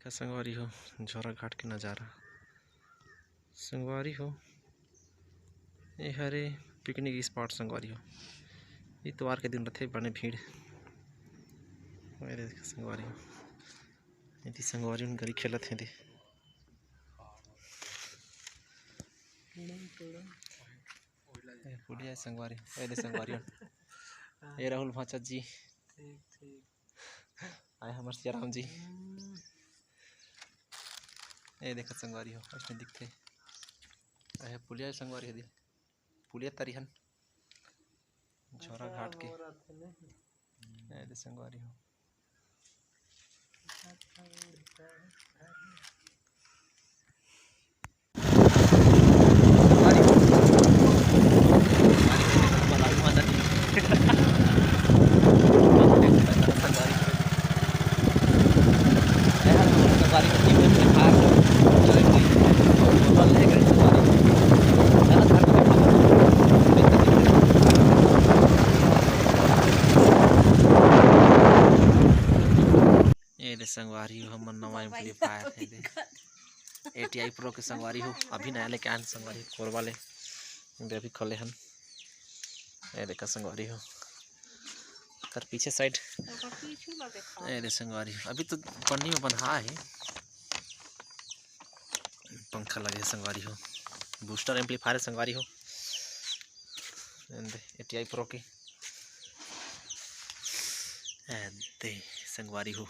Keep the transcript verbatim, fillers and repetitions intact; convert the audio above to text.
संगवारी हो, झोरा घाट के नजारा संगवारी हो। ये हरे पिकनिक स्पॉट संगवारी हो। इतवार के दिन रथे, बने भीड़। ये देख संगवारी हो, एती संगवारी मन गरी खेलत हे दे। ये पुलिया हे संगवारी, ये दे संगवारी हो। ये राहुल भांचा जी। ठीक, ठीक। आए हमर सियाराम जी। हम्म। ये देखत संगवारी हो, अइसने दिखथे। आए पुलिया संगवारी हो दे। पुलिया तरिहन। झोरा अच्छा, घाट के। वो रहथे ने। ये दे संगवारी हो। ये दे संगवारी हो, हमन नवा एम्पलीफायर हे दे। एटीआई प्रो के संगवारी हो, अभी नया लेके आन संगवारी हो, कोरबा ले। ये अभी खोले हन। ये देखा संगवारी हो। कर पीछे साइड। ओकर पीछू ला देखा। ये दे संगवारी हो, अभी तो पन्नी में बंधा हे। पंखा लगे हे संगवारी हो। बूस्टर एम्पलीफायर हे संगवारी हो। ये दे एटीआई प्रो के। ये दे संगवारी हो।